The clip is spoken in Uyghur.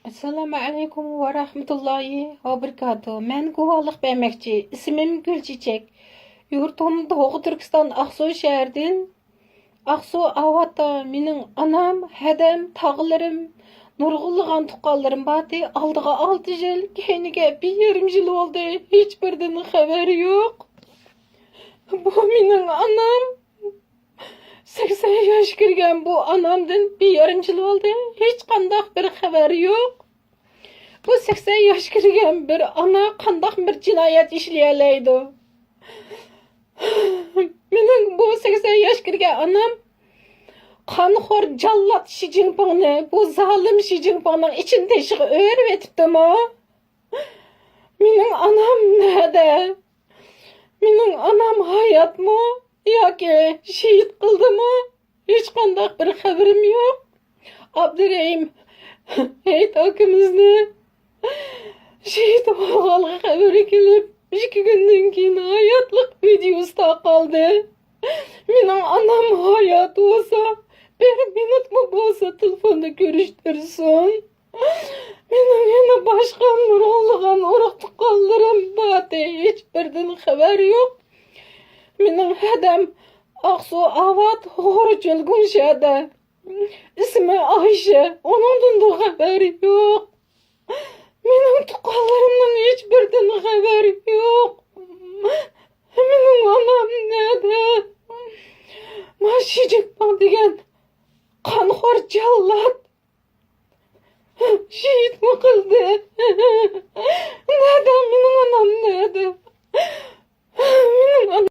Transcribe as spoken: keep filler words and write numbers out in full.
ئەسسالامۇ ئەلەيكۇم ۋە رەھمەتۇللاھى ۋە بەرىكاتۇھ. مەن گۇۋاھلىق بەرمەكچى. ئىسمىم گۈلچېچەك. يۇرتۇم دوغۇ تۈركىستان ئاقسۇ شەھىرىدىن. ئاقسۇ ئاۋاتتا مېنىڭ ئانام، ھەدەم، تاغىلىرىم، نۇرغۇنلىغان تۇغقانلىرىم بارتى. ئالدىغا ئالتە يىل، كەينىگە بىر يېرىم يىل بولدى. ھېچبىرىدىن خەۋەر يوق. بۇ مېنىڭ ئانام. سەكسەن ياش كىرگەن بۇ ئانامدىن بىر يېرىم يىل بولدى. ھېچقانداق بىر خەۋەر يوق. بۇ سەكسەن ياش كىرگەن بىر ئانا قانداق بىر جىنايەت ئىشلىيەلەيدۇ؟ مېنىڭ بۇ سەكسەن ياش كىرگەن ئانام قانخور جاللات شى جىنپىڭنى، بۇ زالىم شى جىنپىڭنىڭ ئىچىنى تېشىغا ئۆرۈۋېتىپتىمۇ؟ مېنىڭ ئانام نەدە؟ مېنىڭ ئانام ھاياتمۇ ياكى شېھىت قىلدىمۇ؟ ھېچقانداق بىر خەۋىرىم يوق. ئابدۇرېھىم ھېيت ئاكىمىزنى شېھىت بولغانلىقى خەۋىرى كېلىپ، ئىككى كۈندىن كېيىن ھاياتلىق ۋىدېئوسى تارقالدى. مېنىڭ ئانام ھايات بولسا، بىر مىنۇتمۇ بولسا تېلېفوندا كۆرۈشتۈرسۇن. مېنىڭ يەنە باشقا نۇرغۇنلىغان ئۇرۇق-تۇغقانلىرىم بارتى، ھېچبىرىدىن خەۋەر يوق. مېنىڭ ھەدەم ئاقسۇ ئاۋات غورچۆل گۇڭشەدە. ئىسمى ئايشە، ئۇنىڭدىنمۇ خەۋەر يوق. مېنىڭ تۇغقانلىرىمدىن ھېچبىرىدىن خەۋەر يوق. مېنىڭ ئانام نەدە؟ ما شى جىنپىڭ دېگەن قانخور جاللات شېھىتمۇ قىلدى. نەدە مېنىڭ ئانام، نەدە؟ مېنىڭ ئانام.